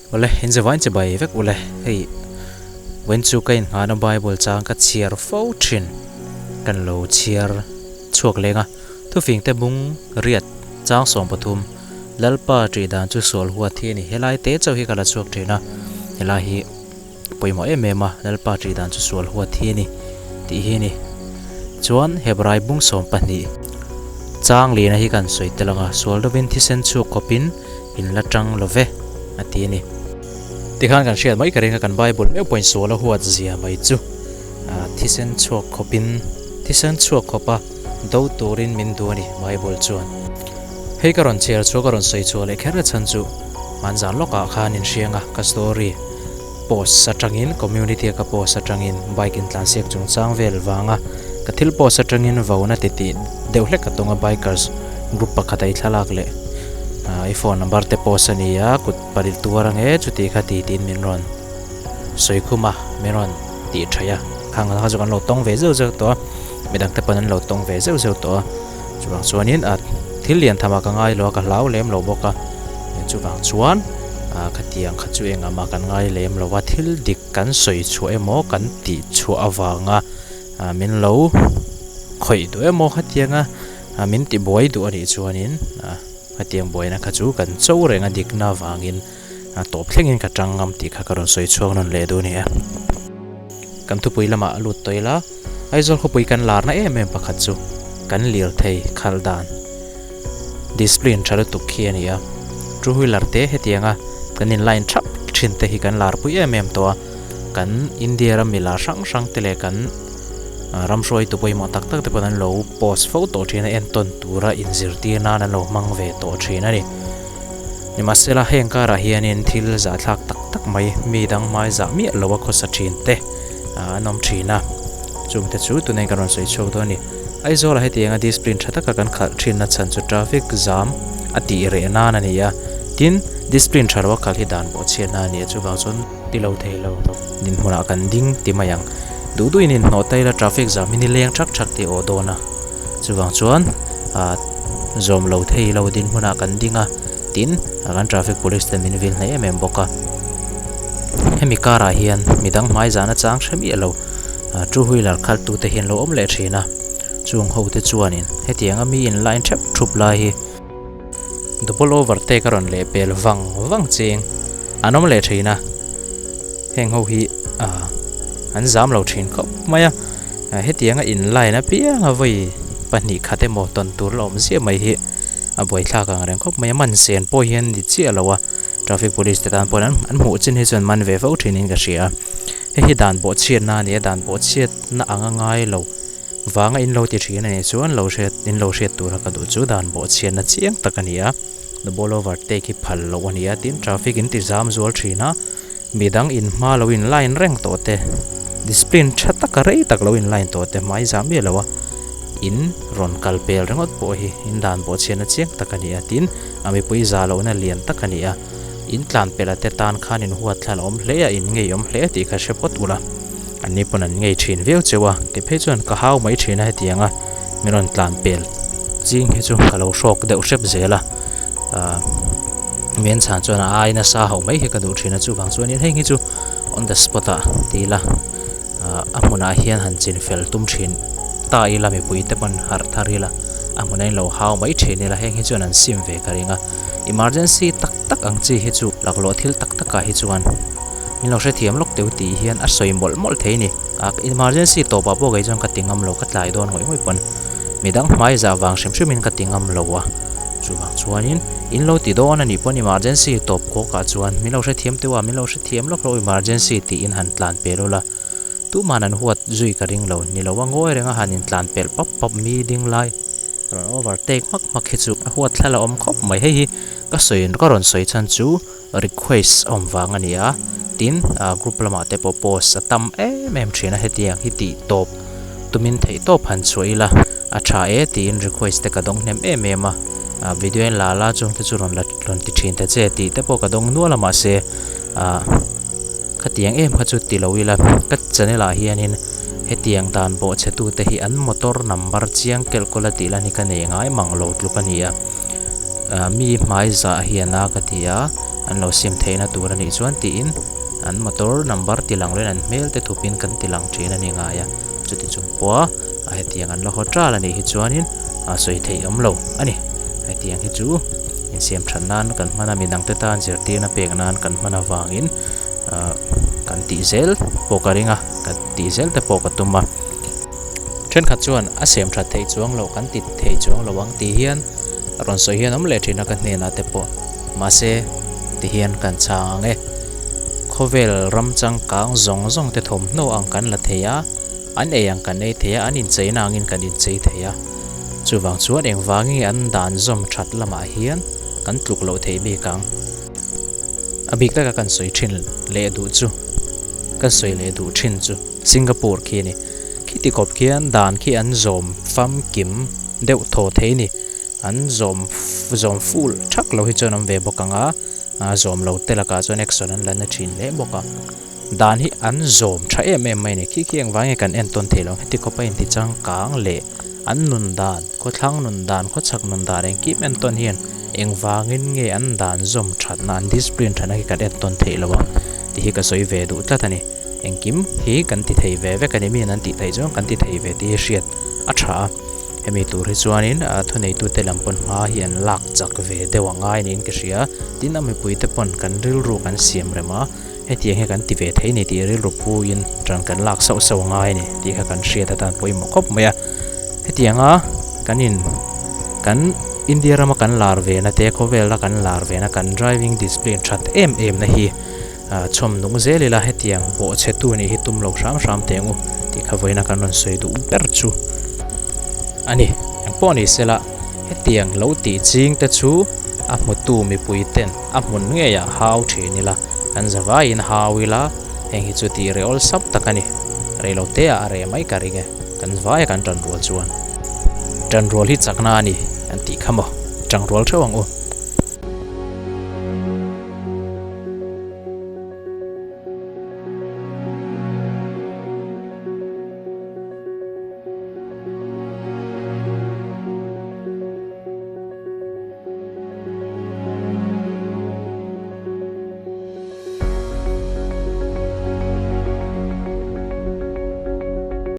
Awle, in zevain chibai vek ule. Hei, vawiin chu ka inngahna Bible chang ka chhiar fo thin. Kan lo chhiar chhuak leng a, thufingte bung riat chang 13, Lalpa tih dan chu sual huat hi a ni. Helai te chauh hi ka la chhuak thin a, helai hi pawimawh em em a, Lalpa tih dan chu sual huat hi a ni tih hi a ni. Chuan Hebrai bung 12 chang lina hi kan sawi tel ang a, sual deuhin thisen chhuak khawpin in la tang lo ve a ti a ni. Tikhan kan hriat mai ka ring a, kan Bible meuh pawhin sual a huat zia mai chu thisen chhuak khawpin thisen chhuak khawpa do turin min duh a ni Bible chuan. Hei ka rawn chhiar chhuah ka rawn sawi chhuah leh kher a chhan chu hmanzan lawkah khan in hriang a, ka story post atangin community a ka post atangin bike in tlansiak chungchang vel vanga ka thil post atangin vauna ti tih deuh hlek ka tawng a bikers group pakhat a i thlalak leh i phone number te post a ni a kut palil tuar ange chuti kha ti tiin min rawn sawi khum a min rawn tih thaih a khang kha chu kan lo tawng ve zeuh zeuh tawh a midang te pawn an lo tawng ve zeuh zeuh tawh a chuvang chuanin a thil lian tham ah ka ngai lo a ka hlau lem lo bawk a chuvang chuan ah khatiang kha chu engah mah kan ngai lem lo a thil dik kan sawi chhuah emaw kan tih chhuah avanga ah min lo khawih duh emaw khatianga ah min ti buai duh a nih chuanin ah khatiang buaina kha chu kan cho reng a dikna avangin a tawp thlengin ka tang ngam tih kha ka rawn sawi chhuak nawn leh duh a ni a. Kan thupui lamah a lut tawh ila, Aizawl khawpui kan larna em em pakhat chu kan lirthei khalh dan discipline tha lutuk khi a ni a. Two wheeler te hetianga kan in line thap thin te hi kan larpui em em tawh a, kan India ram mila hrang hrang te leh kan ram hruaitu pawimawh tak tak te pawh an lo post fo tawh thin a, entawn tura inzirtir nan an lo hmang ve tawh thin a ni. Nimahsela heng karah hianin thil zahthlak tak tak mai mi dang hmai zah miah lo a khawsa thin te an awm thin a, chungte chu tunah kan rawn sawi chhuak dawn a ni. Aizawlah hetianga discipline tha taka kan khalh thinna chhan chu traffic zam a tih reh nan a ni a, tin discipline tha lo a khalh hi dan bawhchhiatna a ni a, chuvang chuan ti lo thei lo dinhmunah kan ding ti mai ang. Duh duhin inhnawh ta ila traffic zam hi ni leng thak thak tih awh dawn a, chuvang chuan ah zawm lo thei lo dinhmunah kan ding a, tin kan traffic police ten min vil hneh em em bawk a. Hemi karah hian midang hmai zan a chang hre miah lo two wheeler khalh tu te hi an lo awm leh thin a, chung ho te chuanin hetianga mi in line thep thup lai hi double overtake a rawn leh pel vang vang cheng an awm leh thin a, heng ho hi ah an zam lo thin khawp mai a, hetianga in line apianga vawi 2 khat emaw tawn tur la awm ziah mai hi a buaithlak ang reng khawp mai a, man sen pawh hian ni chiah lo a. Traffic police te tan pawh an an hmuh chin hi chuan man ve fo thinin ka hria a, hei hi dan pawh chhiatna a ni a, dan pawh chhiatna anga ngai lo vanga in lo ti thin a nih chuan lo hriat in lo hriat tura ka duh chu dan pawh chhiatna chiang tak a ni a, the ball over take hi phal loh a ni a, tin traffic in ti zam zual thin a, midang in hma lo in line reng tawh te, discipline tha taka rei tak lo in line tawh te hmai zah miah lo a, in rawn kal pel ringawt pawh hi in dan pawh chhiatna chiang tak a ni a, tin. A mipui za lohna lian tak a ni a, in tlan pelh a te tan khan in huat thla la awm hle a, in ngei awm hle tih kha hre phawt ula. An ni pawn an ngei thin viau cheu a, kei phei chuan ka hau mai thin a hetiang a, min rawn tlan pel ching hi chu ka lo hrawk deuh hrep zel a, ah mian chhan chuan a ai nasa hauh mai hi ka duh thin a, chuvang chuanin heng hi chu on the spot ah ti ila, ah a hmunah hian han chin fel tum thin ta ila mipui te pawn harh thar ila a hmun a inlo hau mai thin ila heng hi chuan an sim ve ka ring a emergency tak tak ang chi hi chu laklawh thil tak tak ah hi chuan min lo hrethiam lawk teuh tih hian a sawi mawlh mawlh thei a ni ah emergency tawpah pawh kei chuan ka ti ngam lo ka tlai dawn ngawih ngawih pawn midang hmai zah vang hrim hrim in ka ti ngam lo a chuvang chuanin in lo ti dawn a nih pawn emergency tawp khawk ah chuan min lo hrethiam teuh a min lo hrethiam lawk lo emergency tiin han tlan pel ula Tuman an huat zui ka ring lo, ni lo a ngawi reng a han intlan pelh pap pap mi ding lai rawn overtake hmak hmak hi chu a huat thla la awm khawp mai. Hei hi ka sawi ka rawn sawi chhan chu request a awm vang a ni a, tin group lamah te pawh post a tam em em thin a, hetiang hi tih tawp tumin theih tawp han chhuah ila a tha e tiin request te ka dawng hnem em em a, video en la la chung te chu rawn la rawn ti thin ta che tih te pawh ka dawng nual a mahse ah. Khatiang em kha chu ti lo ila, ka channel ah hianin hetiang dan bawhchhe tute hi an motor number chiang kelh kawlh a tih lan hi ka nei ngai mang lo tluk a ni a. Ah mi hmai zah hian a ka ti a, An lo sim theihna tur a nih chuan tiin an motor number ti lang loin an hmel te thupin kan ti lang thin a ni ngai a. Chuti chung pawha a hetiang an la haw tal a nih hi chuanin a sawi theih awm lo a ni. Hetiang hi chu insiam that nan kan hman a, midangte tan zirtirna pek nan kan hman avangin ahh kan tih zel pawh ka ring a, ka tih zel te pawh ka tum a. Thenkhat chuan a siam that theih chuang loh kan ti thei chuang lo ang tih hian a rawn sawi hian awm leh thin a ka hnenah te pawh mahse ti hian kan chhang ang e. Khawvel ram changkang zawng zawng te thawmhnaw ang kan la thei a, an ei ang kan ei thei a, an incheina angin kan inchei thei a. Chuvang chuan engvangin nge an dan zawm that lamah hian kan tluk loh theih bik ang? A bik taka kan sawi thin leh duh chu, kan sawi leh duh thin chu Singapore khi a ni. Khiti khawp khian dan khi an zawm famkim deuh thaw thei a ni. An zawm zawm full thak lo hi chuan awm ve bawk ang a, zawm lo te lakah chuan action an la na thin hle bawk a. Dan hi an zawm tha em em mai a ni. Khi khi engvang nge kan entawn theih loh ang? Heti khawpa intichangkang leh an nun dan, khawthlang nun dan, khawchhak nun dan engkim entawn hian engvangin nge an dan zawm thatna, an discipline thatna khi kan entawn theih loh ang tih hi ka sawi ve duh tlat a ni. Engkim hi kan ti thei ve vek a ni. Miin an tih theih chuan kan ti thei ve tih hi hriat a tha a. Hemi tur hi chuanin thuneitute lam pawn hma hi an lak chak ve deuh a ngai niin ka hria. Tin, a mipuite pawn kan rilru kan siam rem a. Hetiang hi kan ti ve thei ni tih rilru phuin ṭan kan lak sauh sauh a ngai a ni tih kha kan hriat atan pawimawh khawp mai a. Hetianga kan in kan India rama kan lar ve na te khawvela kan lar ve na kan driving discipline that em em na hi chhawm nung zel ila hetiang bawhchhe tu nih hi tum lo hram hram teh ang u tih kha vawiina kan rawn sawi duh ber chu a ni. Engpawh ni sela hetiang lo tih ching te chu a hmutu mipui ten a hmun ngeiah hau thin ila. Kan zavaiin hau ila, heng hi chu tih reh awlsam tak a ni. Rei lo te ah a reh mai ka ring e, kan vaia kan tanrual chuan. Tanrual hi chakna a ni an tih kha maw? Tangrual theuh ang u.